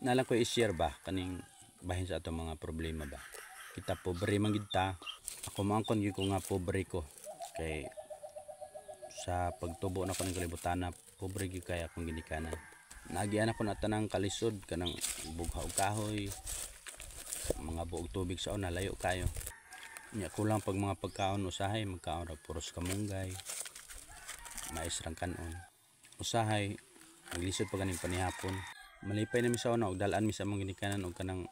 Naa lang ko i-share ba kaning bahin sa atong mga problema ba. Kita pobre man gid ta. Ako, moangkon gyud ko nga pobre ko kay sa pagtubo nako ning kalibutan, pobre gyud kay akong ginikanan. Naagian ako na tanang kalisod, kanang bugha og kahoy, mga buog tubig sa una layo kayo. Nya kulang pag mga pagkaon, usahay magkaon ra puros kamunggay, mais rang kanon. Usahay naglisod pa ganing panihapon. Malipay na mi sa una og dal-an mi sa among ginikanan og kanang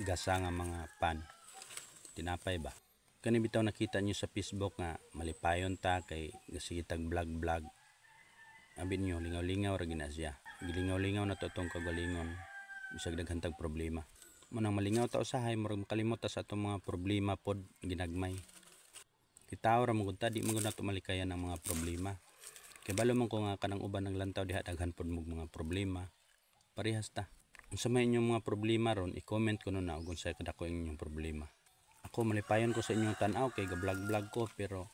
gasa nga mga pan. Tinapay ba. Kani bitaw nakita niyo sa Facebook nga malipayon ta kay gasige tag vlog vlog. Abi niyo lingaw-lingaw ra gina siya. Gilingaw-lingaw na to atong kagalingon bisag daghan tag problema. Mao nang malingaw ta usahay, murag makalimot ta sa atong mga problema pod ginagmay. Kitaw ra man gud ta, di man gud nato malikayan ang mga problema. Kay balo man ko nga kanang uban ng lantaw diha, daghan pod mo mga problema. Parehas ta. Unsa may inyong mga problema ron, i-comment ko na og unsay kadako inyong problema. Ako, malipayon ko sa inyong tan-aw kay ga-vlog-vlog ko, pero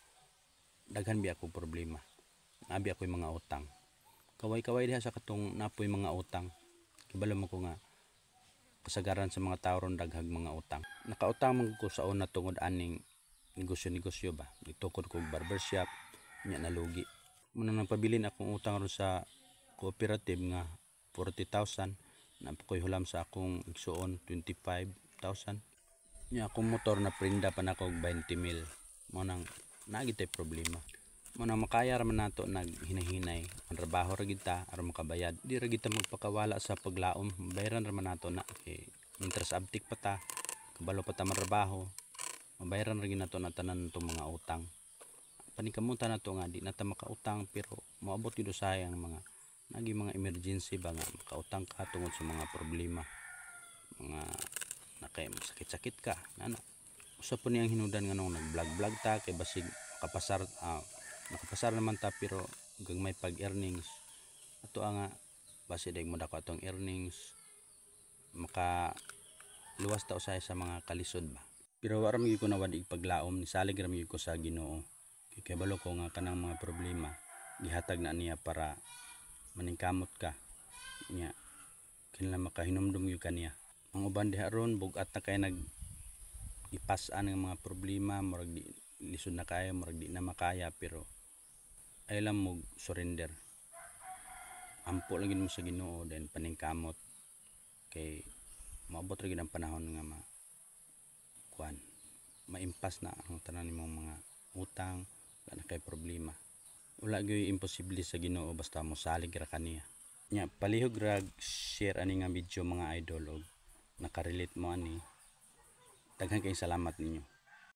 daghan biya ako problema. Naa bi ako'y mga utang. Kaway-kaway diha sa katong napoy mga utang. Kibalo mo ko nga kasagaran sa mga tao ron daghag mga utang. Nakautang man ko sa una tungod aning negosyo-negosyo ba. Nagtukod ko og barbershop, nya nalugi. Muna nang pabilin akong utang ron sa cooperative nga 40,000, naa pa ko'y hulam sa akong igsuon 25,000. Nya akong motor na prinda pa nako og 20 mil. Mao nang naa gyud tay problema. Mao nang makaya ra man nato naghinay-hinay. Ang trabaho ra gid ta aron makabayad. Di ra gid ta magpakawala sa paglaom. Mabayaran ra man nato na kay mientras abtik pa ta, kabalo pa ta manrabaho, mabayaran ra gid nato na tanan natong mga utang. Paningkamutan nato nga di na ta makautang, pero moabot gyud usahay ang mga nagi mga emergency ba nga makautang ka tungod sa mga problema, mga nakay sakit-sakit ka nana. Usa po niyang hinungdan nganong nag-vlog-vlog ta kay basig makapasar, nakapasar naman ta pero gagmay pag earnings ato nga basi dayeg mo dako atong earnings, maka luwas ta usahay sa mga kalisod ba. Pero wa ra man gyud ko nawad paglaom, nisalig ra man gyud ko sa Ginoo kay kabalo ko nga kanang mga problema gihatag na niya para maningkamot ka nya kinahanglan makahinumdum gyud kaniya. Ang uban diha ron bug-at na kay nag ipas-an ng mga problema, murag di lisod na kayo, murag di na makaya, pero ay lang mo surrender, ampo lang gid mo sa Ginoo, then paningkamot kay moabot ra gid ang panahon nga ma kuan, maimpas na ang tanan nimong mga utang, wala na kay problema. Wala gyud imposible sa Ginoo basta mosalig ra kaniya. Nya palihog rag share ani nga video, mga idol, og nakarelate mo ani. Daghan kayong salamat ninyo.